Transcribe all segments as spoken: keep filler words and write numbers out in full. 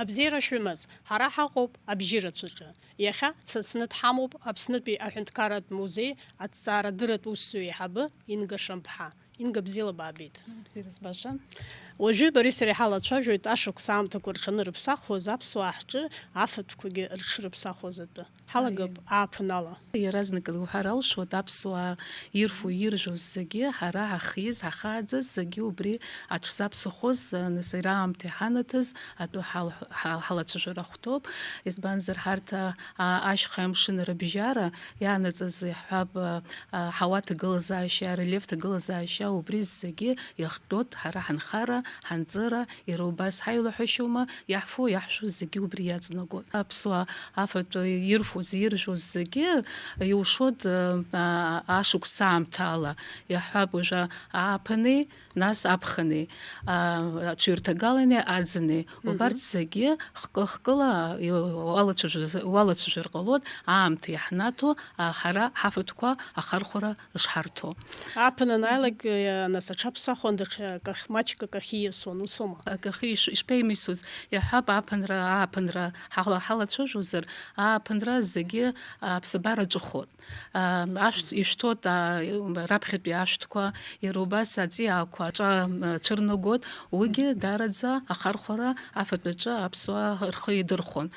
Абзиара шәымаз, ҳара ҳаҟоуп абжьы рацәаҿы. Иахьа дсасны дҳамоуп Аԥснытәи аҳәынҭқарратә музеи аҭҵаарадырратә усзуҩ еиҳабы Инга Шамԥҳа. Инга, бзиала баабеит. Бзиара збаша. Уажәы бареи сареи ҳалацәажәоит ашықәс аамҭақәа рҽанырыԥсахуаз аԥсуаа ҳҿы афатәқәагьы рҽрыԥсахуаз атәы. Ҳалагап ааԥын ала. Иаразнак уҳәар алшоит, аԥсуаа ирфо, иржәуа зегьы, ҳара ҳахиз, ҳахааӡаз зегьы убри аҽзаԥсахоз, нас ара аамҭа иҳанаҭаз атәы ҳал-, ҳа-, ҳалацәажәара ахәҭоуп. Избанзар, ҳарҭ, а, а, ашьха амшын рыбжьара иаанаҵаз, иаҳҳәап, а, а, ҳауа ҭагылазаашьа, арельеф ҭагылазаашьа, убри зегьы иахҟьоит ҳара ҳанхара, ҳанҵыра, иара убас ҳаилаҳәашьоума, иаҳфо, иаҳшәо зегьы убри иаҵанакуеит. Аԥсуаа афатә ирфоз, иржәуаз зегьы иушоит, а, а, ашықәс аамҭала, иаҳҳәап, уажәы ааԥыни, нас аԥхыни, а, аҽаҩырҭагалани аӡыни. Мгм. Убарҭ зегьы хкы-хкыла иуалацәажәоз-, уалацәажәар ҟалоит, аамҭа иаҳнаҭо, а, ҳара ҳафатәқәа ахархәара шҳарҭо. Ааԥын анааилак, э, нас аҽаԥсахуан, даҽа акахь, маҷк акахь ииасуан, усоума? Акахь иш-, ишԥеимисуз, иаҳҳәап, ааԥынра, ааԥынра ҳала-, ҳалацәажәозар, ааԥынра зегьы аԥсабара аҿыхоит. А, ашәҭ ишәҭоит, а, раԥхьатәи ашәҭқәа, иара убас аҵиаақәа аҿа, а, цәырнагоит, уигьы даараӡа ахархәара афатәаҿы аԥсуаа рхы идырхәон.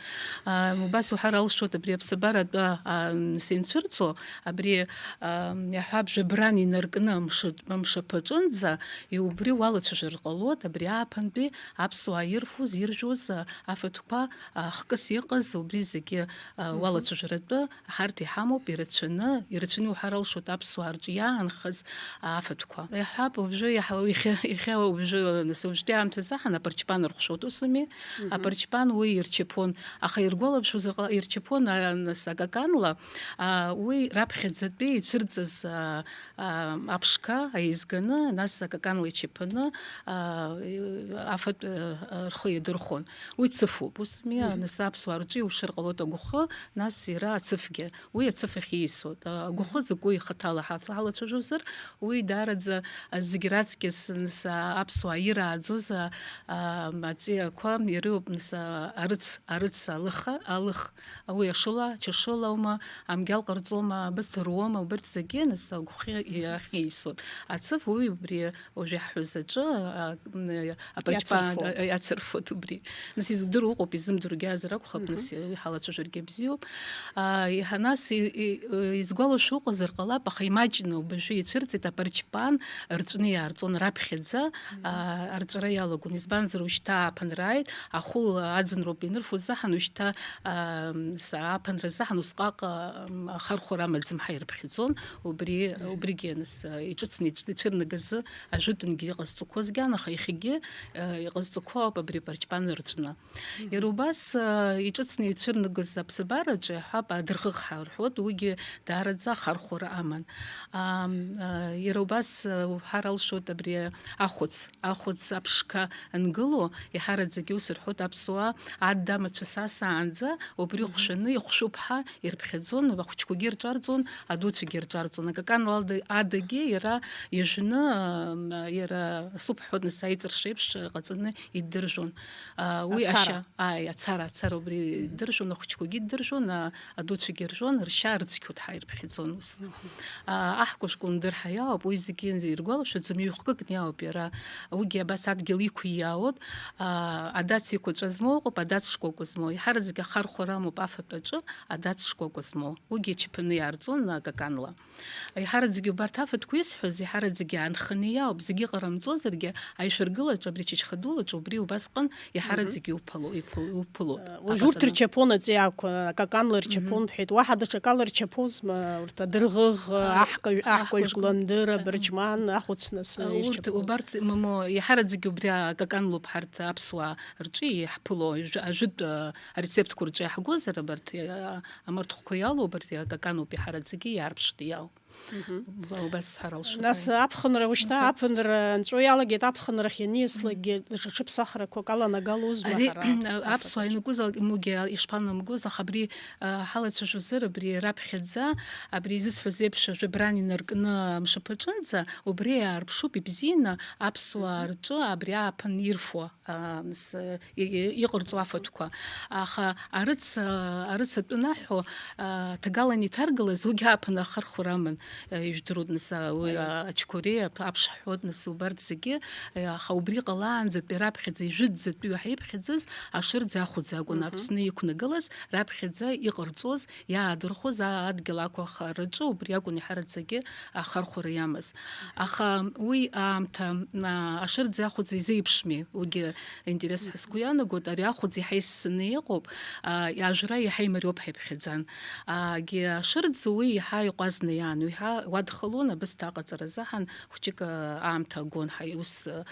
А, убас уҳәар алшоит, абри аԥсабара атәы, а, сеинцәырҵо, абри, а, иаҳҳәап, жәабран инаркны амш-, амшаԥаҿынӡа, и-, убри уалацәажәар ҟалоит, абри ааԥынтәи аԥсуаа ирфоз, иржәуаз, а, афатәқәа, а, хкыс иҟаз, убри зегьы, а, Мгм. уалацәажәаратәы ҳарҭ иҳамоуп, ирацәаны, ирацәаны иуҳәар алшоит аԥсуаа рҿы иаанхаз афатәқәа. Иаҳҳәап, уажәы иаҳа-, иахьа, иахьа уажәы, нас, уажәтәи аамҭазы ҳан апарчпан рыхәшәоит, ус ауми? Мгм. Апарчпан уи ирчаԥон, аха иргәалабшәозар ҟала-, ирчаԥон, а, нас, акаканла, а, уи раԥхьаӡатәи ицәырҵыз, а, а, аԥшқа еизганы, нас акаканла ичаԥаны, а, афатә, а, рхы иадырхәон. Уи цыфуп, ус ауми? Мгм. Нас аԥсуаа рҿы иушар ҟалоит агәахы, нас иара ацыфгьы. Уи ацыф ахь ииасуеит. А, агәахы закәу ихаҭала ҳац-, ҳалацәажәозар, уи даараӡа, а, зегь раҵкьыс, нас, а, аԥсуаа ирааӡоз, а, а, аҵиақәа иреиуоуп, нас, а, арыц, арыц алыха, алых. Уи ашыла, чашыла аума, амгьал ҟарҵома, абысҭа руома, убарҭ зегьы, нас, агәахы иахь ииасуеит. Ацыф уи убри Уажә иаҳҳәаз аҿы, а, м, апарчпан Иацырфо. а, иацырфоит убри. Нас издыруа ыҟоуп, изымдыруагьы аазар акәхап, Мгм. нас уи ҳалацәажәаргьы бзиоуп. А, иҳа-, нас и-, и-, изгәалашәо ыҟазар ҟалап, аха имаҷны убыржәы ицәырҵит, апарчпан рҵәны иаарҵон раԥхьаӡа, Мгм. а, арҵәара иалагон. Избанзар, ушьҭа ааԥынрааит, ахәыл аӡынроуп инырфоз заҳан, ушьҭа, а, м, са ааԥынра заҳан усҟак, а, м, ахархәара амаӡам ҳәа ирыԥхьаӡон, убри, Мгм. убригьы, нас, а, иҿыцны иҿ-, ицәырнагазы ажәытәангьы иҟазҵақәозгьы ан, аха иахьагьы, э, иҟазҵақәо ауп абри апарчпан рҵәны. Мгм. Иара убас, э, иҿыцны ицәырнагоз аԥсабараҿы, иаҳҳәап, адырӷыӷ ҳәа рҳәоит, уигьы даараӡа ахархәара аман. Ам, э, иара убас, э, уҳәар алшоит абри ахәыц, ахәыц аԥшқа ангыло, иаҳараӡагьы ус рҳәоит аԥсуаа, адда амацәыс асаанӡа убри Мгм. ихәшәаны, ихәшәуп ҳәа ирыԥхьаӡон, ахәыҷқәагьы рҿарҵон, адуцәагьы рҿарҵон. Акакан лада-, адагьы иара ижәны, ам, иара суп ҳәа нас аиҵарша еиԥш ҟаҵаны иддыржәон. А, уи Ацара. ашьа, ааи, ацара, ацара убри иддыржәон, ахәыҷқәагьы иддыржәон, а, адуцәагьы ржәон, ршьа рыцқьот ҳәа ирыԥхьаӡон ус. Мгм. А, аҳкәажә Кәындыр ҳәа иоуп, уи зегьы иргәалашәаӡом, ҩ-хкыкны иоуп иара. Уигьы абас адгьыл иқәиаауеит, а, адац еиқәаҵәа змоу ыҟоуп, адац шкәакәа змоу. Иаҳараӡәгьы ахархәара амоуп афатә аҿы адац шкәакәа змоу. Уигьы ачаԥаны иаарҵон акаканла. Еиҳараӡәгьы убарҭ афатәқәа исҳәаз, еиҳараӡәгьы аанханы иаауп, зегьы ҟарымҵозаргьы, аишәыргылаҿы, абри Чачхадулаҿы убри убасҟан иаҳараӡәгьы Мгм. уԥыло-, иԥыл-, уԥылоит. Э, уажә урҭ аҟаҵараҿы. Рчаԥон аҵиаақәа, акаканла Мгм. рчаԥон бҳәеит, уаҳа даҽакала рчаԥозма, урҭ адырӷыӷ, А, аҳкажә-, аҳкәажә аҳкәажә Кәландыр, Кәландыр. Абырҷман, ахәыц нас, А, урҭ, ирчаԥоз. Убарҭ, момо, иаҳараӡәгьы убри акаканлоуп ҳарҭ аԥсуаа рҿы иаҳԥыло, ажә-, ажәытә, а, арецептқәа рҿы иаҳгозар, абарҭ, а, амарҭхәқәа иалоу, абарҭ акакануп иаҳараӡәгьы иаарԥшны иаау. Убас сҳәар алшоит. Нас аԥхынра, ушьҭа аԥынра нҵәо иалагеит, аԥхынрахь ианиаслакгьы даҽа ҽыԥсахрақәак аланагалозма? Ари, ҳара аԥсуаа ианакәыз мугьа ишԥанамгоз, аха абри, а, ҳалацәажәозар, абри раԥхьаӡа, абри изысҳәаз еиԥш, жәабран инаркны амшаԥаҿынӡа, убри иаарԥшуп ибзианы аԥсуаа рҿы абри ааԥын ирфо, а, с-, и-, и-, иҟарҵо афатәқәа. Аха арыц, а, арыц атәы наҳәо, а, ҭагалан иҭаргалаз уигь ааԥын ахархәара аман, а, ижәдыруеит нас, а, уи, а, ачқәреи ап-, аԥшҳәоит нас убарҭ зегьы, а, аха убри ҟалаанӡатәи раԥхьаӡа ижәытәӡатәи ҳаиԥхьаӡаз Ашырӡ ахәыӡ акәын Аԥсны иқәнагалаз, раԥхьаӡа иҟарҵоз, иаадырхәоз а-, адгьыл ақәхараҿы убри акәын иҳараӡагьы ахархәара иамаз. Аха уи аамҭа, а, Ашырӡ ахәыӡ изеиԥшми? Уигьы интерес ҳәа сгәы иаанагоит, ари ахәыӡ иаҳа иссаны иҟоуп, а, ажәра иаҳа имариоуп ҳаиԥхьаӡан. Агьи Ашырӡ уи иаҳа иҟәазны иаан, уи иаҳа уадхалон абысҭа аҟаҵара азыҳәан, хәҷык, а, аамҭа агон, ҳаи-, ус, а,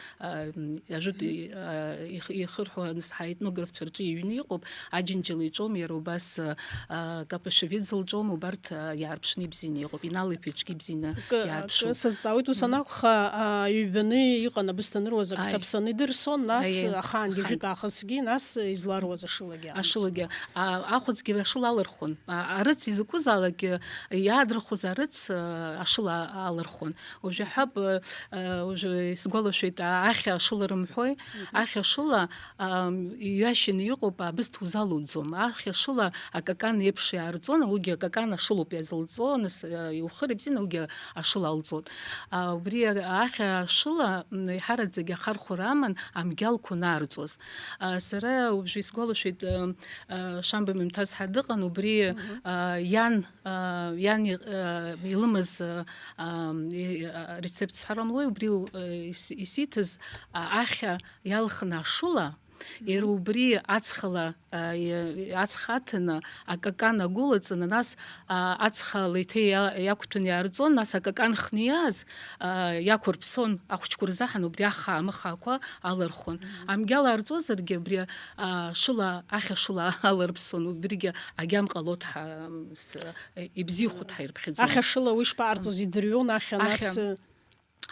м, ажәытә, а, их-, ихырҳәо, нас, ҳаетнографцәа рҿы иҩны иҟоуп, Аџьынџьал иҿоума, иара убас, а, Капашевиӡе лҿоума, убарҭ, а, иаарԥшны ибзианы иҟоуп, Инал иԥа иҿгьы ибзианы Акы, иаарԥшуп. Акы сазҵаауеит, ус анакәха, а, ҩбаны иҟан абысҭа аныруаз, Аи. Ақҭаԥсаны идырсон, нас Аиеи. Ахаангьы Ахаан. Жәытә аахысгьы, нас изларуаз ашылагьы аамсҭгьы. Ашылагьы. А, ахәыӡгьы ашыла алырхуан. А, арыц изакәызаалакгьы, иаадырхәоз арыц, а, ашыла алырхуан. Уажәы ҳаб, а, а, уажәы исгәалашәеит, а, ахьа ашыла рымҳәои, Мгм. Ахьа ашыла, а, иҩашьаны иҟоуп, абысҭа узалуӡом. Ахьа ашыла акакан еиԥш иаарҵон, уигьы акакан ашылоуп иазылҵо, нас, а, иухыр ибзианы, уигьы ашыла алҵот. А, убри ахьа ашыла, м, иҳараӡагьы ахархәара аман амгьалқәа анаарҵоз. А, сара уажәы исгәалашәеит, а, а, Шамба Мемҭаз ҳәа дыҟан, убри, Мгм. А, иан, а, иан и-, а, илымаз, а, а, и-, а, рецепт сҳәарамлои, убри, а, ис-, исиҭаз, а, ахьа иалхны ашыла, Мгм. Иара убри ацхала, а, и-, ацха аҭаны, акакан агәылаҵаны, нас, а, ацхала иҭа иа-, иақәҭәаны иаарҵон, нас акакан хны иааз, а, иақәырԥсон, ахәыҷқәа рзаҳан убри ахаа амыхаақәа алырхон. Мгм. Амгьал аарҵозаргьы, абри, а, шыла, ахьа шыла алырԥсон, убригьы агьам ҟалот ҳа-, м, с-, ибзиахот ҳаирԥхьаӡон. Ахьа шыла уи шԥаҟарҵоз, идырҩон ахьа, Ахьа. Нас,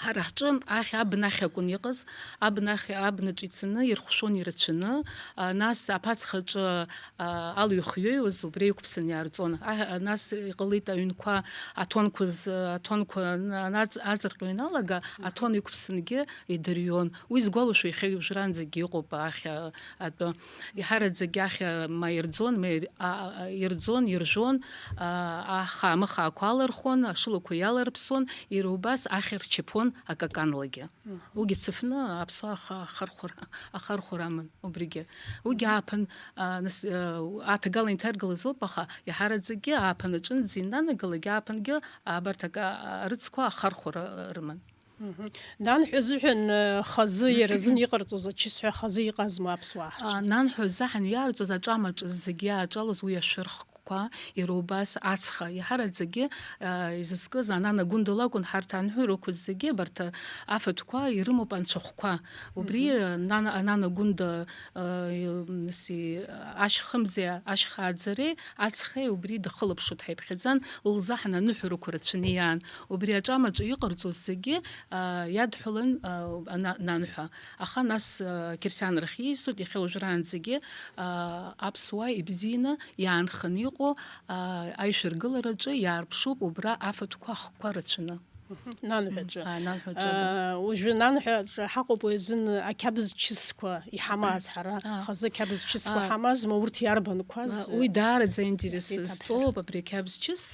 Ҳара ҳҿы ахьа абна ахь акәын иҟаз, абна ахь, абнаҿ ицаны ирхәшәон ирацәаны, а, нас аԥацхаҿы, а, алҩа хҩеиуаз убри иқәԥсан иаарҵон. А, нас иҟалеит аҩнқәа, аҭонқәа з-, аҭонқәа н-, анаҵ-, аҵарҟьо ианалага, аҭон иқәԥсангьы идырҩон. Уи згәалашәо иахьа уажәраанӡагьы иҟоуп ахьа атәы. Иҳараӡак ахьа ма ирӡон, ма ир-, а, а, ирӡон, иржәон, а, ахаа-мыхаақәа алырхон, ашылақәа иаларԥсон, иара убас ахьа рчаԥон акаканлагьы. Мгм. Уигьы цыфны аԥсуаа аха-, ахархәара, ахархәара аман убригьы. Уигьы Мгм. ааԥын, а, нас, а, аҭагала инҭаргалаз ауп, аха иҳараӡакгьы ааԥын аҿынӡа инанагалак, ааԥынгьы абарҭ ака-, арыцқәа ахархәара рыман. Мгм. Нанҳәа азыҳәан, э, хазы иара азын иҟарҵоз ачысҳәа хазы иҟазма аԥсуаа ҳҿы? А, нанҳәа азыҳәан иаарҵоз аҿамаҿы зегьы иааҿалоз уи ашәырхқәа, иара убас ацха, иаҳараӡакгьы, а, изызкыз Анана Гәында лакәын, ҳарҭ анҳәырақәа зегьы, абарҭ афатәқәа ирымоуп анцәахәқәа. Убри, Мгм. Нана, Анана Гәында, а, и-, м, си-, ашьхымзеи ашьхааӡареи ацхеи убри дахылаԥшуа дҳаиԥхьаӡан, лзаҳан аныҳәарақәа рацәаны иаан. Убри аҿамаҿы иҟарҵоз зегьы, а, иадҳәалан, а, ана-, нанҳәа. Аха нас, а, қьырсианрахь ииасуеит, иахьа уажәраанӡагьы, а, аԥсуаа ибзианы иаанханы иҟоу, а, аишәыргылараҿы иаарԥшуп убра афатәқәа ахқәа рацәаны. Мгм. Нанҳәаҿы. А, нанҳәаҿы, да. А, уажәы нанҳәаҿы ҳаҟоуп уи азын ақьабз чысқәа иҳамаз ҳара. А. Хазы ақьабз чысқәа А. ҳамазма, урҭ иарбанқәаз? А, уи даараӡа интерес Иҭаԥхьар. Зҵоуп абри ақьабз чыс,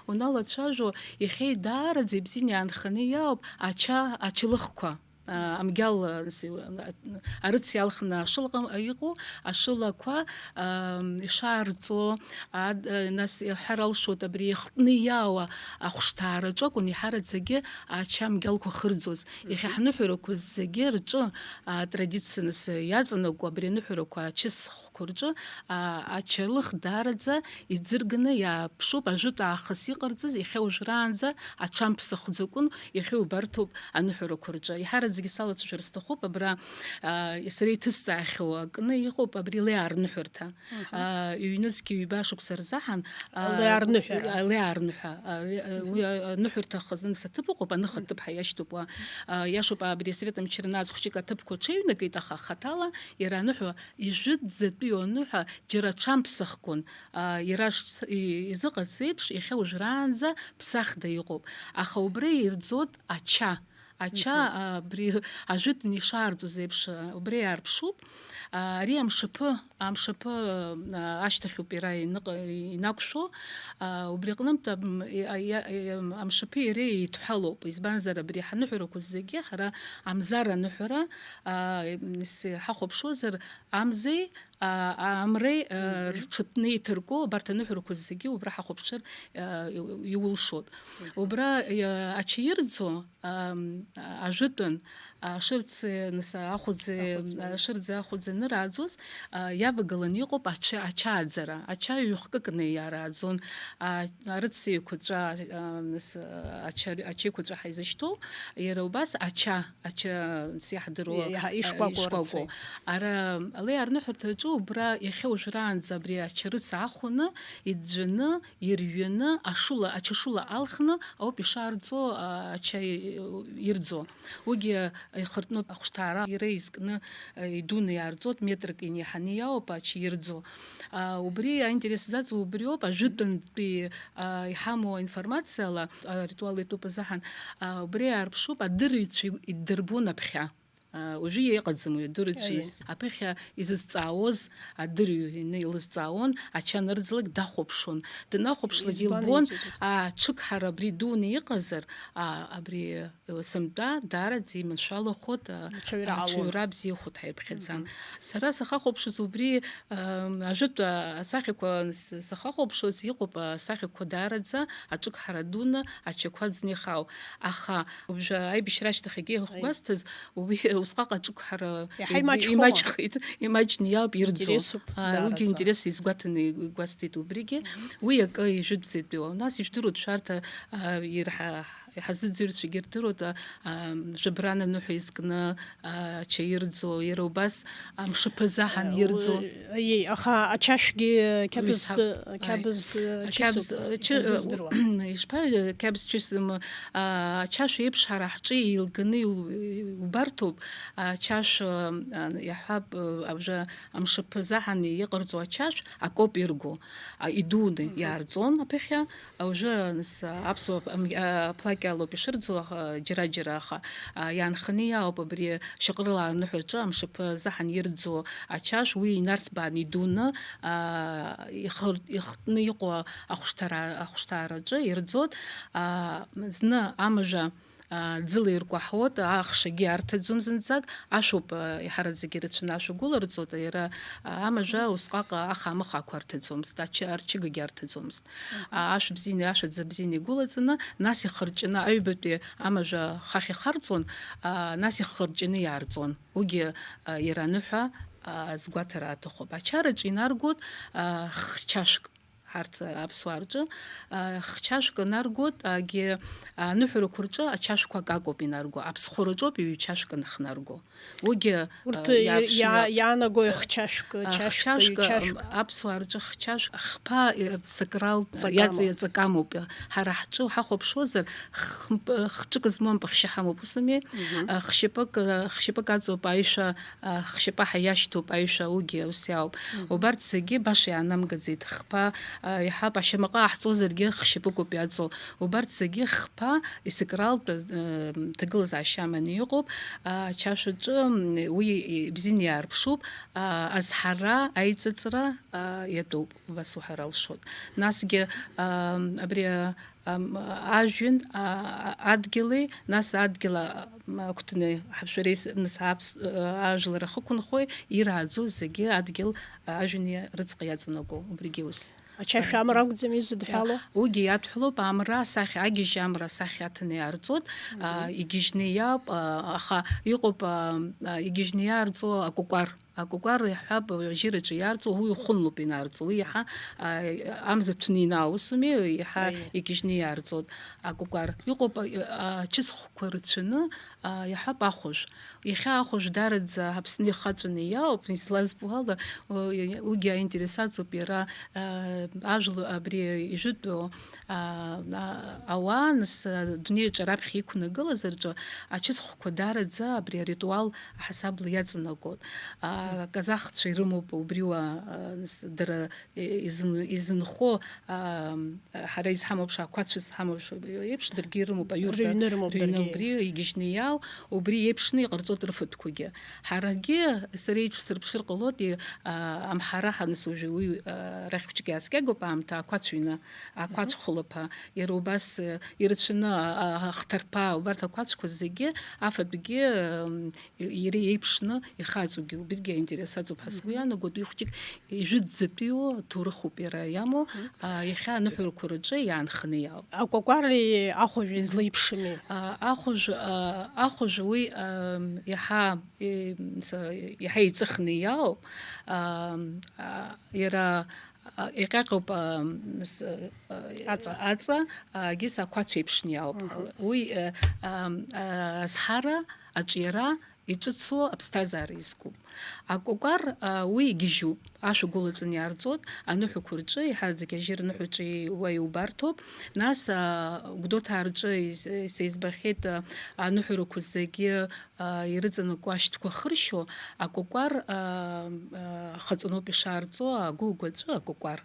уналацәажәо, иахьа даараӡа ибзианы иаанханы иаауп ача, ачалыхқәа. А, амгьал, а, си-, а, арыц иалхны ашылаҟа иҟоу ашылақәа, а, ишаарҵо, ад-, а, нас иҳәар алшоит абри ихтны иаауа ахәшҭаараҿы акәын иҳараӡагьы ача амгьалқәа хырӡоз. Иахьа Мгм. ҳныҳәарақәа зегьы рҿы, а, традициа нас иаҵанакуа абри аныҳәарақәа ачысхқәа рҿы, а, ачалых даараӡа иӡырганы иааԥшуп, ажәытә аахыс иҟарҵаз, иахьа уажәраанӡа аҽамԥсахӡакәын, иахьа убарҭоуп аныҳәарақәа рҿы. Иҳараӡа Салацәажәар сҭахуп, абра, а, сара иҭысҵаахьоу акны иҟоуп, абри Леа арныҳәарҭа. Мгм. А, ҩнызқьи ҩба шықәса рзаҳан, а, Леа арныҳәара. Леа арныҳәа. А, ре-, а, Мгм. уи, а, аныҳәарҭа хазынас аҭыԥ ыҟоуп, аныха Мгм. аҭыԥ ҳәа иашьҭоуп уа. А, иашоуп, абри асовет мчра наҵ хәҷык аҭыԥқәа ҽеиҩнакит, аха хаҭала иара аныҳәа ижәытәӡатәи аныҳәа џьара аҽамԥсахкәан, а, иара шц-, и-, изыҟац еиԥш, иахьа уажәраанӡа ԥсахда иҟоуп. Аха убра ирӡоит ача. Ача, Мгм. а, абри ажәытәны ишаарҵоз еиԥш, а, убри иаарԥшуп. А, ари амшаԥы, амшаԥы, а, ашьҭахьоуп иара иныҟ-, инақәшәо. А, убри аҟнытә, ам, и-, а, иа-, и-, ам, амшаԥы иара еидҳәалоуп. Избанзар, абри ҳаныҳәарақәа зегьы ҳара амзар аныҳәара, а, м, с-, ҳахәаԥшуазар, амзеи, а, амреи, а, Мгм. рҽыҭнеиҭырго, абарҭ аныҳәарақәа зегьы убра ҳахәаԥшыр, а, иу-, иулшоит. Мгм. Убра, а, ача ирӡо, ам, ажәытәан, а, шырӡ, нас, ахәӡ, Ахәӡ. а, шырӡ ахәӡ анырааӡоз, а, иавагыланы иҟоуп ача, ачааӡара. Ача ҩ-хкык неиарааӡон, а, арыц еиқәаҵәа, а, нас, а, ача, ачеиқәаҵәа ҳаизышьҭоу, иара убас ача, ача, нас, иаҳдыруа, Иа-, иаҳа-, а, ишкәакәоу ишкәакәоу. арыци. Ара, Леа арныҳәарҭаҿы убра иахьа уажәраанӡа абри ачарыц аахәаны, иӡәӡәаны, ирҩаны, ашыла, ачашыла алхны ауп ишаарҵо, а, ача и-, ирӡо. Уигьы ихыртноуп ахәшҭаара, иара изкны, а, идуны иаарҵоит, метрак инеиҳаны иаауп ача ирӡо. А, убри аинтерес заҵоу убриоуп, ажәытәантәи, а, иҳамоу аинформациала, а, аритуал иатәуп азыҳәан, а, убри аарԥшуп, адырҩцәа иддырбон аԥхьа. А, уажәы иҟаӡам уи адырҩцәа. Аиеи. Нас аԥыхьа изызҵаауаз адырҩ ины илызҵаауан, ача анырӡлак дахәаԥшуан. Данахәаԥшлак Избан илбон, интересно? а, ҽык ҳара абри дуны иҟазар, а, абри, э, сынтәа даараӡа иманшәалахоит, а, Аҽаҩра а, ҟалон. аҽаҩра бзиахоит ҳәа иԥхьаӡан. Мгм. Сара сахахәаԥшыз убри, ам, ажәытә, а, асахьақәа с-, сахахәаԥшуаз иҟоуп, а, асахьақәа даараӡа аҿык ҳара дуны ачақәа ӡны ихаау. Аха уажәы аибашьра ашьҭахь егьи Аи. иахьгәасҭаз, уи усҟак аҿык ҳара Иаҳа иб-, имаҷхома? имаҷхеит, имаҷны иалп ирӡо. Интересуп, А, уигьы даараӡа. интерес изгәаҭаны игәасҭеит убригьы. Мгм. Уи акы ижәытәӡатәиуа. Нас ижәдыруеит шәарҭа, а, ирҳа-, иҳазыӡырҩцәагьы ирдыруеит, а, а, жәабран аныҳәа изкны, а, ача ирӡо, иара убас амшаԥы азаҳан Э, ирӡо. у-, Иеи, аха ачашәгьы қьабз, Исҳа-, ы, қьабз, ы, Ақьабз, чысуп, ы, чы-, ы, иаӡаздыруа. Ишԥа, ы, қьабз чысым, а, ачашә еиԥш ҳара ҳҿы еилганы иу-, иубарҭоуп, ачашә, ы, а, иаҳҳәап, ы, абжа амшаԥы заҳан иҟарҵо ачашә акоуп ирго, а, идуны Мгм. иаарҵон аԥхьа, Уажәы, нас, аԥсуа ам-, а, плакьа алоуп ишырӡуа, аха, џьара-џьара, аха, а, иаанханы иаауп абри Шьаҟрыла аныҳәаҿы амшаԥы азыҳәан ирӡуа ачашә, уи инарҭбаан идуны, а, ихыр-, ихтны иҟоу ахәшҭара-, ахәшҭаараҿы ирӡоит, а, зны амажәа, а, ӡыла иркәаҳауеит, ахшагьы арҭаӡом зынӡак, ашәоуп, а, иҳараӡагьы рацәаны ашә агәыларҵоит, иара, а, амажәа усҟак аха-амыхақәа арҭаӡомызт, ачы-, арчыгагьы арҭаӡомызт. А, ашә бзианы, ашәаӡа бзианы игәылаҵаны, нас ихырҷаны, аҩбатәи амажәа хахь ихарҵон, а, нас ихырҷаны иаарҵон. Уигьы, а, иара аныҳәа, а, азгәаҭара аҭахуп. Ачараҿы инаргоит, а, хчашәк. Ҳарҭ аԥсуаа рҿы, а, хчашәк анаргоит, агьи аныҳәарақәа рҿы ачашәқәа акакоуп инарго, аԥсхәраҿоуп ҩ-чашәк анхнарго. Уигьы, Урҭ а, иа-, иаарԥшны иа-, иаанагои хчашәк, а, чашәк, хчашәк, ҩ-чашәк? Аԥсуаа рҿы хчашәк, хԥа, э, сакралтә Ҵакамоуп. Иаҵ-, иаҵакамоуп. Ҳара ҳҿы ҳахәаԥшуазар, хмп-, хҿык змоу ампахьшьа ҳамоуп, ус ами? Мгм. А, хшьапык, а, хшьапык аҵоуп аишәа, а, хшьапаҳа иашьҭоуп аишәа, уигьы ус иаауп. Мгм. Убарҭ зегьы баша иаанамгаӡеит. Хԥа, а, иаҳҳәап, ашьамаҟа ааҳҵозаргьы хшьапыкоуп иаҵоу. Убарҭ зегьы хԥа исакралтә, а, ҭагылазаашьа аманы иҟоуп. А, ачашәаҿы, м, уи ибзианы иаарԥшуп. А, азҳара, аиҵыҵра, а, иатәуп, убас уҳәар алшоит. Насгьы, а, абри, а, ам, ажәҩан, а, а, адгьыли, нас адгьыл, а, м, агәҭаны ҳашәареи с-, нас аԥс-, а, ажәлар ахықәынхои, ирааӡо зегьы адгьыл, а, ажәҩан иа-, рыҵҟа иаҵанакуа, убригьы ус. Ачашә амра акәӡами зыдҳәало? Уигьы иадҳәалоуп, амра асахьа, агьежь амра асахьа аҭаны иаарҵоит, а, Мгм. игьежьны иаауп, а, аха иҟоуп, а, а, игьежьны иаарҵо акәакәар. Акәакәар иаҳҳәап, ажьыраҿы иарҵоу, уи ихәынлоуп инарҵо, уи иаҳа, а, амза ҭәны инаау, ус ауми, иаҳа Аиеи. Игьежьны иарҵоит акәакәар. Иҟоуп, а, ачысхқәа рацәаны, а, иаҳҳәап, ахәажә. Иахьа ахәажә дараӡа Аԥсны ихаҵәаны иаауп, излазбо ала, у-, уигьы аинтерес аҵоуп, иара, а, ажәла-, абри ижәытәу, а, а, ауаа, нас, а, адунеиаҿ раԥхьа иқәнагылаз рҿы ачысхқәа дараӡа абри аритуал аҳасабала иаҵанакуеит. А, Мгм. Аказахцәа ирымоуп убри уа, а, нас, дара, э, изын-, изынхо, а, ҳара изҳамоу еиԥш, ақәацә зҳамоу еиԥш, даргьы ирымоуп, аиурҭа Рыҩны рымоуп рыҩны даргьы. Убри игьежьны иаау, убри еиԥшны иҟарҵоит рыфатәқәагьы. Ҳарагьы, сара еиҿсырԥшыр ҟалоит, и-, а, амҳара ҳаныс уажәы уи, а, арахь хәыҷык иааскьагоуп аамҭа ақәацә ҩны, ақәацә Мгм. хылаԥа, иара убас, э, ирацәаны, а, а, ахҭарԥа, убарҭ ақәацәқәа зегьы, афатәгьы, м, иара иеиԥшны ихаҵоугьы, убригьы аинтерес аҵоуп ҳәа сгәы Мгм. Иаанагоит, уи хәыҷык ижәытәӡатәиу ҭоурыхуп иара иамоу, Мгм. А, иахьа аныҳәарақәа рҿы иаанханы иаауп. Акәакәари ахәажәи злеиԥшыми? А, ахәажә, а, ахәажә уи, ам, иаҳа, е, м, са-, иаҳа иҵыхны иаауп. Ам, а, иара, а, иҟьаҟьоуп, ам, с-, а, Аҵа. Аҵа, а, гьыс ақәацә еиԥшны иаауп. Мгм. Уи, а, ам, а, азҳара, аҿиара иҿыцу аԥсҭазаара изкуп. Акәакәар, а, уи игьежьуп, ашәа гәылаҵаны иаарҵоит, аныҳәақәа рҿы, еиҳараӡак ажьыр аныҳәаҿы уа иубарҭоуп. Нас, а, Гәдоуҭаа рҿы ис-, са избахьеит, а, аныҳәарақәа зегьы, а, ирыҵанакуа ашьтәқәа хыршьо, акәакәар, а, а, ахаҵаноуп ишаарҵо, агәы-агәаҵәы акәакәар.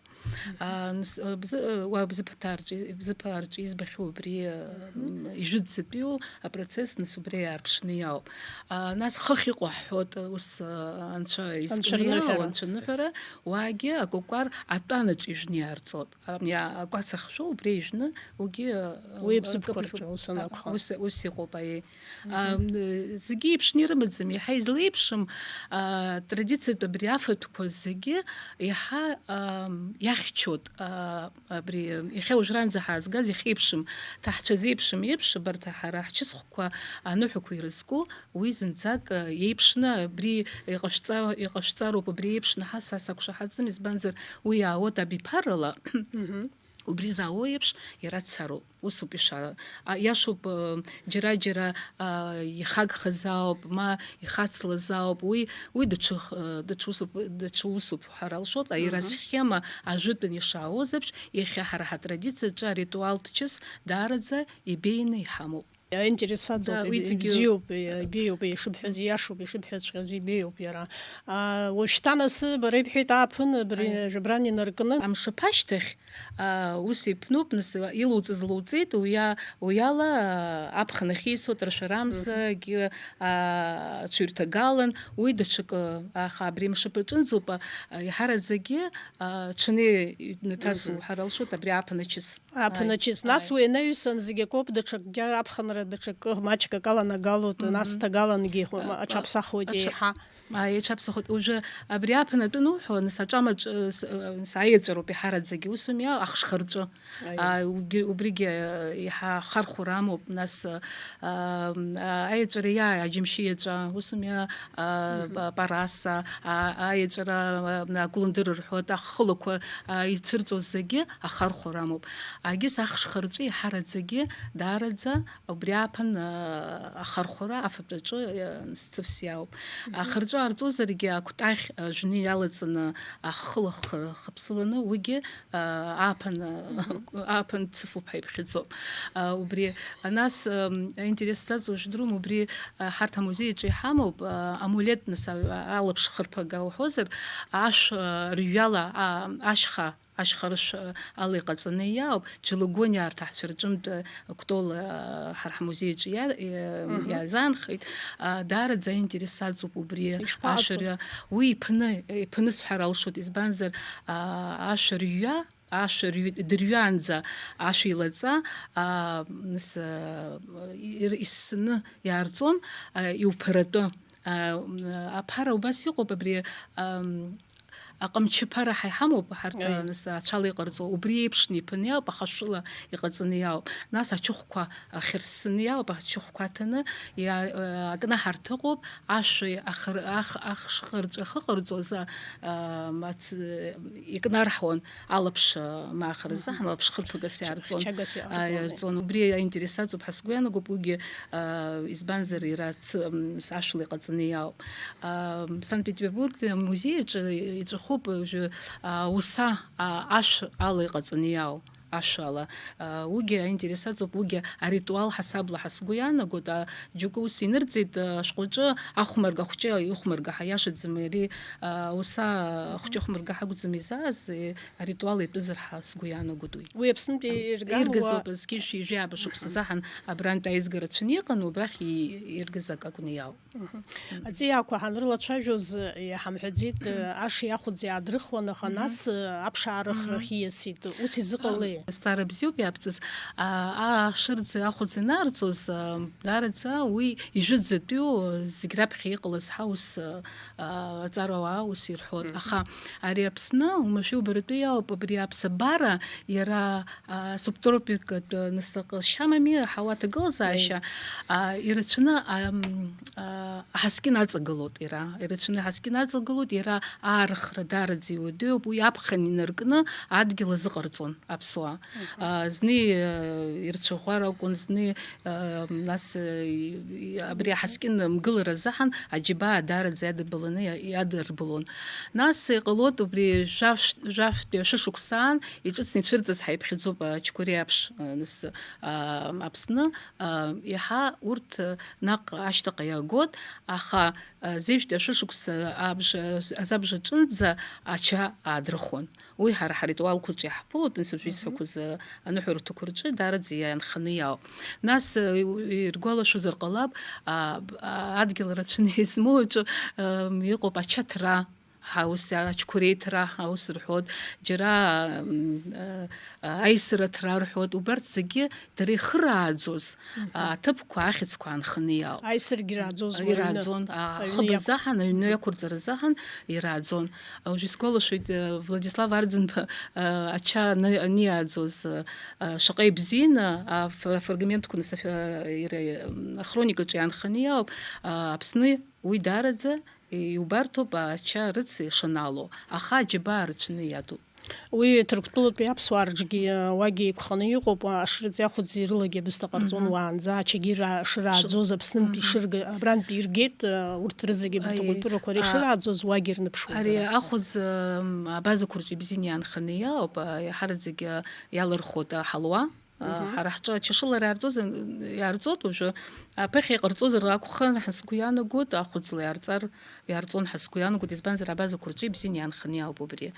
А, нас, а, бзы-, а, уа Бзыԥҭаа рҿы, Бзыԥаа рҿы избахьоу убри, а, Мгм. М, ижәытәӡатәиу апроцесс, нас, убри иаарԥшны иаауп. А, нас хыхь иҟоу ҳҳәоит, ус, а, анцәа изкны Анцәа рныҳәара. Иаау, анцәа аныҳәара, уаагьы акәакәар атәанаҿ ижәны иаарҵоит. Ам, иа-, акәац ахшәы убри ижәны, уигьы, а, Уи а, Бзыԥқәа акы-, рҿы ус а, анакәха. Ус, ус иҟоуп, аиеи. Мгм. Ам, э, зегьы еиԥшны ирымаӡам, иаҳа излеиԥшым, а, традициатә абри афатәқәа зегьы иаҳа, ам, иахьчоит, а, абри, иахьа уажәраанӡа ҳаазгаз иахьеиԥшым, ҭаҳцәа зеиԥшым еиԥш, абарҭ ҳара ҳчысхқәа аныҳәақәа ирызку, уи зынӡак, а, иеиԥшны абри иҟашәҵа-, иҟашәҵароуп, абри еиԥшны ҳа са сақәшаҳаҭӡам, избанзар уи иаауеит абиԥарала. Мгм. Убри заауа еиԥш, иара дцароуп. Усоуп ишаара. А, иашоуп, э, џьара-џьара, а, ихагхаз ауп, ма ихацлаз ауп. Уи, уи даҽа, э, даҽа усуп, даҽа усуп ҳәа алшоит. А, иара Мгм. Асхема ажәытәан ишаауаз еиԥш, иахьа ҳара ҳатрадициаҿы аритуалтә чыс даараӡа ибеины иҳамоуп. Аинтерес аҵоуп, Да, уи иб-, зегьы ибзиоуп, и-, ибеиоуп, ишыбҳәаз, иашоуп, ишыбҳәаҵәҟьаз ибеиоуп иара. А, уажәшьҭа нас, бара ибҳәеит, ааԥын, абри Аиа. Жәабран инаркны. Амшаԥ ашьҭахь, а, ус иԥнуп, нас, илуҵаз луҵеит, уи а-, уи ала, а, аԥхын ахьисуа, ҭаршәарамзагьы, Мгм. А, аҽыҩрҭагалан, уи даҽакы, аха абри амшаԥ аҿынӡоуп, а, иаҳараӡагьы, а, ҽыни иҭасу Мгм. ҳәа алшоит, абри ааԥын ачыс. Ааԥын Ааи, ачыс. Нас ааи. Уи анаҩсан зегь акоуп, даҽакгьы аԥхынра, даҽакы маҷк акы аланагалоит, Мгм. Нас ҭагалангьы А, а, аҽаԥсахуеит аҽа-, еиҳа. Ааи, аҽаԥсахуеит. Уажәы абри ааԥын атәы ануҳәо, нас аҿамаҿ, э, с-, э, с-, аиаҵәароуп иҳараӡагьы, ус ауми, ахшхырҵәы. Аиа. А, угьы-, убригьы, э, иаҳа ахархәара амоуп, нас, э, а, а, аиаҵәара иааи, аџьымшьы иаҵәа, ус ауми, а, Мгм. Па-, параса, а, аиаҵәара, а, акәыландыр рҳәоит, ахылақәа, а, ицәырҵуаз зегьы ахархәара амоуп. Агьыс ахшхырҵәы иҳараӡагьы даараӡа убри ааԥын, а, ахархәара афатәаҿы, а, сцыԥс иаауп. Мгм. Ахырҵәы аарҵозаргьы акәтаӷь, а, жәны иалаҵаны ахыла х-, хыԥсыланы уигьы, а, ааԥын, а, Мгм. Ааԥын цыфуп ҳәа иԥхьаӡоуп. А, убри, а, нас, ам, аинтерес сзаҵоу жәдыруам, убри, а, ҳарҭ амузеи аҿы иҳамоуп, а, амулет, нас, а, алаԥш хырԥага уҳәозар, ашә, а, рҩала, а, ашьха, ашьхарышә, а, ала иҟаҵаны иаауп, Џьалугониаа рҭаацәа рҿынтә, а, Кәтол, а, ҳара ҳмузеи аҿы иа-, иа-, Мгм. Иазаанхеит, а, даараӡа аинтерес аҵоуп убри Ишԥаҟаҵо? Ашәарҩа. Уи иԥны, иԥны сҳәар алшоит, избанзар, а, ашәарҩа, ашәа рҩ-, дырҩаанӡа ашәа илаҵа, а, нас, а, ир-, иссаны иаарҵон, а, иуԥаратәы. А, м, аԥара убас иҟоуп абри, ам, Аҟамчы ԥара ҳа иҳамоуп, ҳарҭ, Аи. Нас, ацәала иҟарҵо, убри еиԥшны иԥыны иауп, аха ашәыла иҟаҵаны иауп. Нас ачыхәқәа ахьырссаны иауп, ачыхәқәа аҭаны иа-, акнаҳарҭа ыҟоуп, ашәи ахыр-, ах-, ахшхырҵәа ахыҟарҵоз, а, а, мац-, икнарҳауан алаԥш, а, маахара Мгм. заҳан, алаԥш хырԥагас иаарҵон. Хчагас А, иаарҵон. иаарҵон. Убри аинтерес аҵоуп ҳәа сгәы иаанагоуп, уигьы, а, избанзар, иара ц-, м, с-, ашәла иҟаҵаны иауп. А, Санкт-Петербург амузеи аҿы иҵәахуп, уажәы, а, уса, а, ашә ала иҟаҵаны иаау, ашә ала. А, уигьы аинтерес аҵоуп, уигьы аритуал ҳасабла ҳәа сгәы иаанагоит. А, џьоукы ус инырҵеит, а, ашәҟәаҿы ахәмарга ахәҷы ихәмарга ҳәа, иашаӡам ари, а, уса ахәҷы ахәмарга ҳакәӡам изааз, е, аритуал иатәызар ҳәа сгәы иаанагоит уи. Уи Аԥснынтәи ирган, иргаз уа- ауп, зқьи жәшәи жәаба шықәса Аҳа. заҳан абрантә аизга рацәаны иҟан, убрахь и-, иргаз акы акәны иаауп. Мгм. Аҵиаақәа ҳанрылацәажәоз, иҳамҳәаӡеит, аши ахәыӡи аадрыхуан, аха Мгм. нас, аԥш аарыхра Мгм. хиасит. Ус изыҟалеи? Азҵаара бзиоуп иаԥҵаз. А, ашырӡи ахәыӡи анаарҵоз, а, даараӡа уи ижәытәӡатәиу, зегь раԥхьа иҟалаз ҳаус, а, аҵарауаа ус ирҳәоит. Мгм. Аха ари Аԥсны, уамашәа убаратәы иауп, абри аԥсабара, иара, а, субтропикатә, а, нас ҟазшьамами, аҳауа аҭагылазаашьа, Еи. а, ирацәаны, ам, а, аҳаскьын аҵагылоит иара. Ирацәаны аҳаскьын аҵагылоит, иара аарыхра даараӡа иуадаҩуп, уи аԥхын инаркны адгьыл азыҟарҵон аԥсуаа. Мгм. А, зны, а, ирцәаӷәар акәын, зны, а, нас, а, и-, и-, абри аҳаскьын мгылара азыҳәан аџьабаа даараӡа иадыбаланы иа-, иадырбалон. Нас иҟалоит, убри жәаф-, жәафтәи ашәышықәсаан иҿыцны ицәырҵыз ҳаиԥхьаӡоуп, ачқьыри аԥш, а, нас, а, Аԥсны, а, иаҳа урҭ, а, наҟ ашьҭаҟа иаагоит, аха, а, зежәтәи ашәышықәса абжа, азабжа аҿынӡа ача аадрыхуан. Уи ҳара ҳаритуалқәаҿы иаҳԥылоит, нас уажәы Мгм. исҳәақәаз, а, аныҳәарҭақәа рҿы даараӡа иаанханы иаауп. Нас, а, иу-, иргәалашәозар ҟалап, а, б-, а, адгьыл рацәаны измоу аҿы, ам, иҟоуп ачаҭра, ҳаус, ачқәреиҭра, ҳаус рҳәоит, џьара, м, а, а, аисраҭра рҳәоит, убарҭ зегьы дара ихырааӡоз, Мгм. а, аҭыԥқәа, ахьӡқәа аанханы иаауп. Аисрагьы ирааӡоз уаҩны. Ирааӡон, а, Аҩны хыб иақәырҵ-, азаҳан, аҩны Мгм. иақәырҵара азаҳан ирааӡон. Уажә исгәалашәоит, а, Владислав Арӡынба, а, ача ани-, аниааӡоз, а, а, шаҟа ибзианы, а, аф-, афрагментқәа нас аф-, а, иара, м, ахроникаҿы иаанханы иаауп, а, Аԥсны уи даараӡа иубарҭоуп ача рыц ишаналоу, аха аџьабаа рацәаны иадуп. Уи Ҭырқәтәылатәи аԥсуаа рҿгьы, уагьы еиқәханы иҟоуп, ашырӡи ахәыӡи рылагьы абысҭа ҟарҵон Мгм. уаанӡа, ачагьы ра-, шырааӡоз, Аԥснынтәи Мгм. шырга-, абрантәи иргеит, урҭ рызегьы Аи, абарҭ акультурақәа реишырааӡоз уагьы ирныԥшуан. Ари ахәыӡ, м, абазақәа рҿы ибзианы иаанханы иаауп, а, иаҳараӡагьы иалырхуеит аҳалуа. А, Мгм. ҳара ҳҿы ачашылара иаарҵозар, иаарҵоит уажәы, аԥыхьа иҟарҵозар акәхарын ҳәа сгәы иаанагоит, ахәыӡла иаарҵар, иаарҵон ҳәа сгәы иаанагоит, избанзар, абазақәа рҿы ибзианы иаанханы иаауп убри.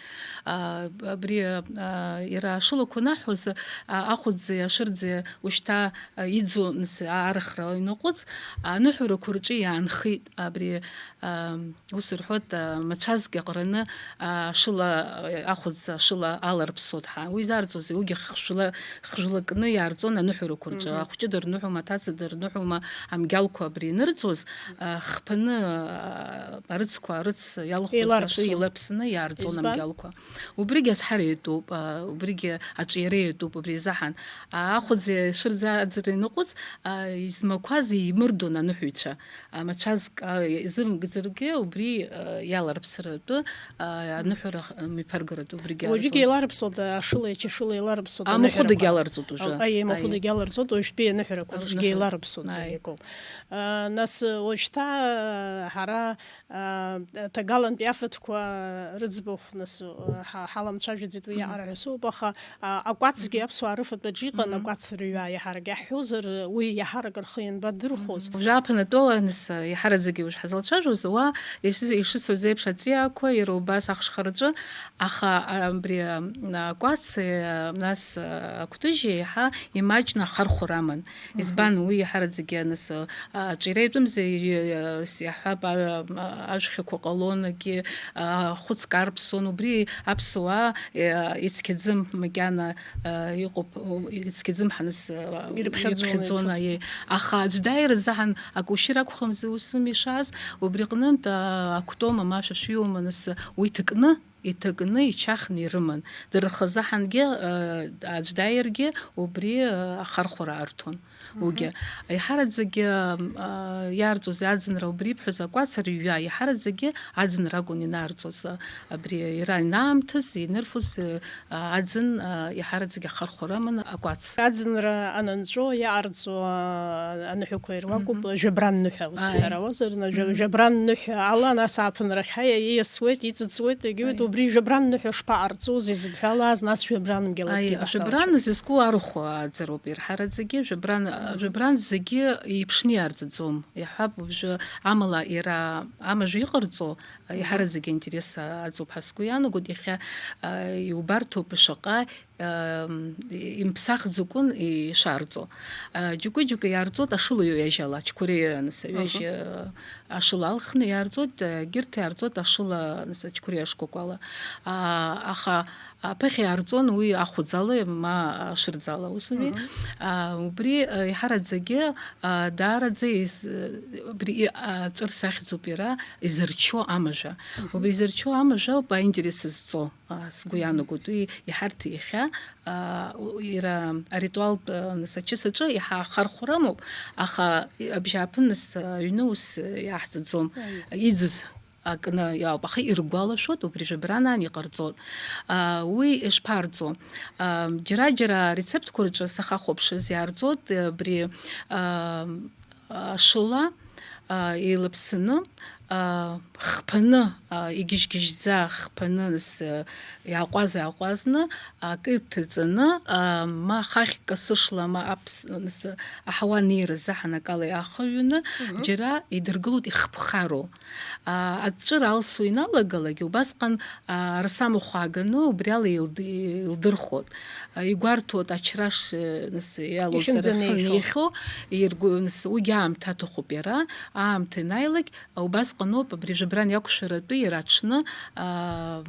А, абри, а, иара ашылақәа анаҳҳәоз, а, ахәыӡи ашырӡи ушьҭа, а, иӡу, нас, арыхра инаҟәыҵ, аныҳәарақәа рҿы иаанхеит абри, а, Ус рҳәоит, а, мацәазк иаҟараны, а, шыла, а, ахәыӡ ашыла аларԥсоит ҳәа. Уи зарҵозеи? Уигьы хжәла-, хжәлакны иаарҵон аныҳәарақәа рҿы. Мгм. Ахәҷы дырныҳәома, аҭаца дырныҳәома, амгьалқәа абри инырҵоз, а, хԥаны, а, арыцқәа, арыц иалхәыз ашәы Еиларԥсуан. еиларԥсны иаарҵон Избан? амгьалқәа. Убригь азҳара иатәуп, а, убригь аҿиара иатәуп, убри изаҳан. А, ахәыӡ шырӡа аӡра иныҟәыҵ, а, измақәаз еимырдон аныҳәаҩцәа. А, мацәазк, а, изымгӡаргьы убри, а, иаларԥсратәы, а, аныҳәара, а, мҩаԥыргаратәы убригьы Уажәгьы иаларҵон. еиларԥсоит, ашылеи ачашылеи еиларԥсоит Амахәыдагь аныҳәарақәа. иаларҵоит уажәы. Аи, амахәыдагь Аи. иаларҵоит, уажәтәи аныҳәарақәа рҿгьы Аныҳәара. еиларԥсоит Аи. зегь акоуп. А, нас, уажәшьҭа, а, ҳара, а, ҭагалантәи афатәқәа рыӡбахә, нас, а, ҳа-, ҳаламцәажәаӡеит, уи Мгм. иаҟара ҳәа сыҟоуп, аха, а, акәацгьы Мгм. аԥсуаа рыфатәаҿы иҟан, Мгм. акәац рыҩа иаҳарак иаҳҳәозар, уи иаҳарак рхы ианбадырхәоз? Уажәы ааԥын атәоула, нас, иаҳараӡак уажә ҳазлацәажәоз, уа ишыс-, ишысҳәаз еиԥш, аҵиаақәа, иара убас ахшхараҿы, аха, а, абри, а, акәаци, а, нас, а, акәтыжьи еиҳа имаҷны ахархәара аман. Мгм. Избан, уи иаҳараӡакгьы, нас, а, аҿиара иатәымзи, и-, а, с-, иаҳҳәап, а, а, ажәхьақәа ҟалон, акгьы, а, хәыцк арԥсон, убри аԥсуаа, а, ицқьаӡым макьана, а, иҟоуп, у-, ицқьаӡым ҳәа, нас, а, Ирыԥхьаӡон, ирыԥхьаӡон, ирыԥхьаӡон. Аиеи. Аха аӡә дааир азыҳәан акушьыр акәхымзи, ус ами ишааз, убри аҟнынтә, а, акәтома ма шәашәиума, нас, уи ҭакны иҭакны, ичахны ирыман. Дара рхазы ҳангьы, э, аӡә дааиргьы убри, э, ахархәара арҭон. Уигьы. Аиҳараӡакгьы, э, иаарҵоз аӡынра убри иԥҳәыс акәац рҩа, иҳараӡакгьы аӡынра акәын инаарҵоз, э, абри иара ианаамҭаз, инырфоз, э, аӡын, э, иҳараӡакгьы ахархәара аман акәац. Аӡынра анынҵәо иаарҵо, э, аныҳәақәа ируакуп, Мгм. Жәабран ныҳәа, ус Ааи. Иҳәар ауазар, на-, жәа-, Мгм. Жәабран ныҳәа ала, нас ааԥынрахьа иа-, ииасуеит, иҵыҵуеит, егьиуеит, Ааи. Убри жәабран ныҳәа шԥаҟарҵозеи зыдҳәалаз, нас жәабран мгьалакгьы Аи, ҟаҳҵалацәоуп. Жәабран зызку арахә ааӡароуп, иарҳараӡагьы, жәабран, Мгм. Жәабран зегьы еиԥшны иаарҵаӡом. Иаҳҳәап, уажәы амала иара амажә иҟарҵо, Мгм. Иҳараӡагьы аинтерес аҵоуп ҳәа сгәы иаанагоит, иахьа, а, иубарҭоуп шаҟа, ам, имԥсахӡакәын ишарҵо. А, џьоукы-џьоукы иаарҵоит ашыла иоуеижьала, ачқәреи аныс аҩежь, Аха. А, ашыла алхны иаарҵоит, а, егьырҭ иаарҵоит ашыла аныс ачқәреи ашкәакәала. А, аха аԥыхьа иаарҵон уи ахәӡала ма ашырӡала, усми. Мгм. А, убри, а, иҳараӡагьы, а, даараӡа из-, убри и-, а, ҵәыр сахьӡуп иара, изырчо амажәа. Мгм. Убри изырчо амажәа ауп аинтерес зҵо, а, сгәы Мгм. Иаанагоит, уи иҳарҭ иахьа, а, у-, иара аритуалтә, а, нас ачыс аҿы иаҳа ахархәара амоуп, аха и-, абжьааԥын нас, а, аҩны ус, а, иаҳҵаӡом. Аиеи. Иӡыз акны иауп, аха иргәалашәоит, убри жәабранаан иҟарҵоит. А, уи ишԥарҵо? А, џьара-џьара арецептқәа рҿы сахахәаԥшыз иаарҵоит, а, абри, а, ашыла, а, еилаԥсаны, а, хԥаны, а, игьежь-гьежьӡа хԥаны, нас, а, иааҟәаз-ааҟәазны, акы иҭаҵаны, а, ма хахь касышла, ма аԥс-, нас, аҳауа анеира азы ҳанакала иаахыҩны, Мгм. Џьара идыргылоит ихԥхароу. А, аҵәҵәыра алсуа иналагалак, убасҟан, а, арасамахә ааганы убри ала илд-, илдырхуеит. А, игәарҭоит ачра ш-, нас, иалоуҵар Ихьынӡаны ихьоу. Ихьоу, иргәы-, нас, уигьы аамҭа аҭахуп иара, аамҭа ианааилак, убасҟаноуп абри жәабран иақәшәаратәы иара аҽны, а,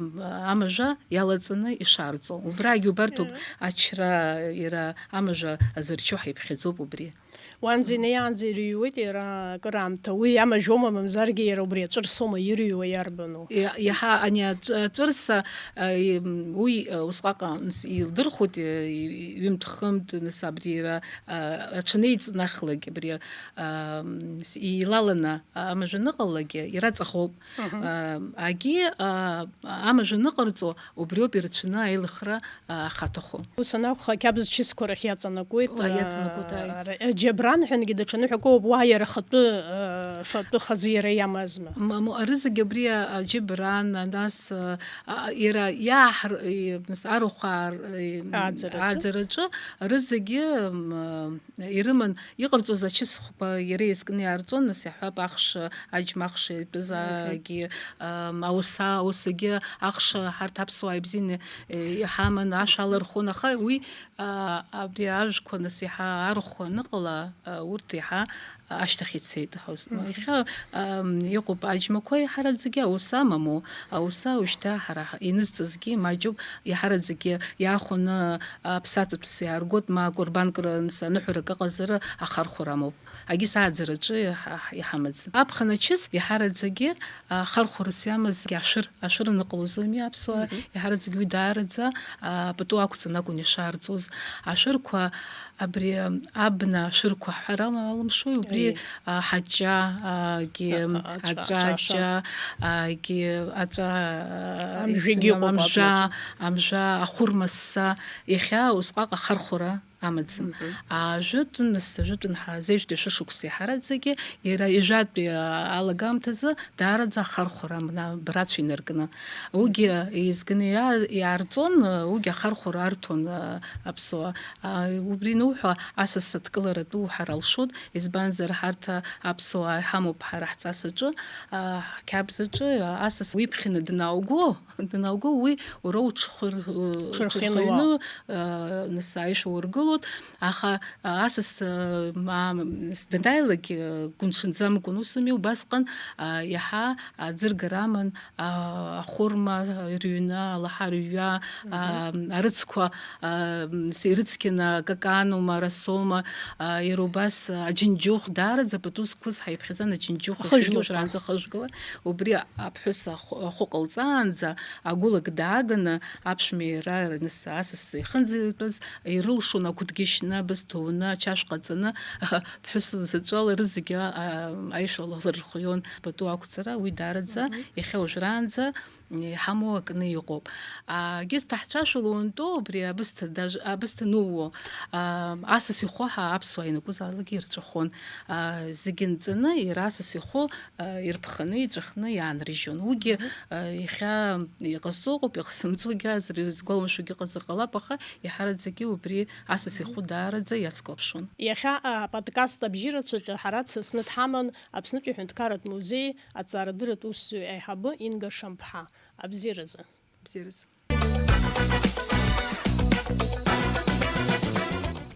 амажәа иалаҵаны ишарҵо. Убрагь убарҭоуп Иара. Ачра, иара амажәа азырчу ҳаиԥхьаӡоуп убри. Уанӡа инеиаанӡа ирыҩуеит иара акыраамҭа. Уи амажәоума, мамзаргьы иара убри аҵәырсоума ирыҩуа иарбану? Иа-, иаҳа ани аҵә-, аҵәырса, а, и-, м, уи, а, усҟаҟа, мс, илдырхәоит, и-, и-, ҩымҭ-хымҭ, нас, абри иара, а, аҽанеиҵнахлак, абри, а, мс, илаланы амажә аныҟалалакгьы, ираҵахоуп. Мгм. А, агьи, а, амажә аныҟарҵо, убриоуп ирацәаны аилыхра, а, ахаҭахо. Ус анакәха, ақьабз чысқәа рахь иаҵанакуеит, Уа, иаҵанакуеит, ааи. Ара, џьабран ҳәангьы даҽа ныҳәак ыҟоуп, уа иара хатәы, а, фатәы хазы иара иамазма? Мамоу, арызегь абри, а, аџьабран, а, нас, а, а, иара иааҳар-, и-, нас, арахә аар-, и-, Ааӡараҿы? Ааӡараҿы, арызегьы, м, а, ирыман, иҟарҵоз ачысхқәа иара изкны иаарҵон, нас иаҳҳәап, ахш, аџьма ахш итәыз Мгм. Агьы, ам, ауса, усагьы ахш ҳарҭ аԥсуаа ибзианы, э, иҳаман, ашә алархон, аха уи, а, абри ажәқәа, нас, иаҳа арахә аныҟала, а, урҭ иаҳа ашьҭахь ицеит, ҳәа ус-, Мгм. Иахьа, ам, иҟоуп аџьмақәа иаҳараӡагьы ауса, мамоу, ауса ушьҭа ҳара ҳа-, инызҵазгьы маҷуп, иаҳараӡагьы иаахәаны аԥсаатәс иааргоит, ма акәырбанк рынс аныҳәарак ыҟазар ахархәара амоуп. Агьыс ааӡараҿы иҳа-, иҳамаӡам. Аԥхын ачыс иаҳараӡагьы, а, хархәарас иамаз ашәыр, ашәыр аныҟалозоми аԥсуаа, Мгм. Иаҳараӡагьы уи даараӡа, а, пату ақәҵаны акәын ишаарҵоз. Ашәырқәа, абри, абна ашәырқәа ҳҳәар ала-, алымшои, убри, Аиеи. А, ҳаҷҷа, а, гьы, А, а, ацәа, аҵәа, ацәа, ацәа. Аҷҷа, а, гьы, аҵәа, а, Амжәагьы исымам, ыҟоуп амжәа, абнаҿы. Амжәа, ахәырма сса, иахьа усҟак ахархәара амаӡам. Мгм. А, жәытәын, нас, жәытәын ҳа-, зежәтәи шәышықәса иҳараӡагьы, иара ижәатәи, а, алагамҭазы даараӡа ахархәара амна-, брацәа инаркны. Уигьы Мгм. Еизганы иа-, иаарҵон, а, уигьы ахархәара арҭон, а, аԥсуаа. А, убри ануҳәа, асас адкыларатәы уҳәар алшоит, избанзар, ҳарҭ, а, аԥсуаа иҳамоуп ҳара ҳҵас аҿы, а, ҳқьабз аҿы, а, асас уиԥхьаны днауго, днауго, уи уара уҽхыр-, Уҽырхианы уа. Уҽырхианы, а, нас аишәа ургыло, Аха, а, асас, а, ма-, данааилак, а, гәынҽанӡамкәан усуми, убасҟан, а, иаҳа аӡыргара аман, а, ахәырма рыҩны, алаҳа рыҩа, а, арыцқәа, а, м, с-, ирыцқьаны, акаканума, арасома, а, иара убас, а, аџьынџьыхә, даараӡа пату зқәыз ҳаиԥхьаӡан аџьынџьыхә, Хыжәлақәа. Иахьагьы уажәраанӡа хыжәгала, убри аԥҳәыс ахә-, ахәы ҟалҵаанӡа, агәылак дааганы, аԥшәма иара, нас, асас ихынӡа итәаз, ирылшон агәыдгьы шьны, абас ҭоуны, ачашә ҟаҵаны, ԥҳәыс заҵәыла рызегьы, а, аишәала лырхион. Пату ақәҵара, уи даараӡа, Мгм. Иахьа уажәраанӡа иҳамоу акны иҟоуп. А, егьыс ҭаҳцәашәала уантәоу, убри абысҭа даж-, абысҭа нууо, а, асас ихәы ҳа аԥсуаа ианакәызаалакгьы ирҵәахон. А, зегьы нҵаны, иара асас ихәы, а, ирԥханы, иҵәахны иаанрыжьуан. Уигьы, Мгм. А, иахьа иҟасҵо ыҟоуп, иҟасымҵогьы азар, изгәаламшәогьы ыҟазар ҟалап, аха иаҳараӡакгьы убри асас Мгм. Ихәы даараӡа иацклаԥшуан. Иахьа аподкаст абжьы рацәаҿы ҳара дсасны дҳаман Аԥснытәи аҳәынҭқарратә музеи аҵарадырратә усзуҩ аиҳабы Инга Шамԥҳа. Абзиаразы. Абзиаразы.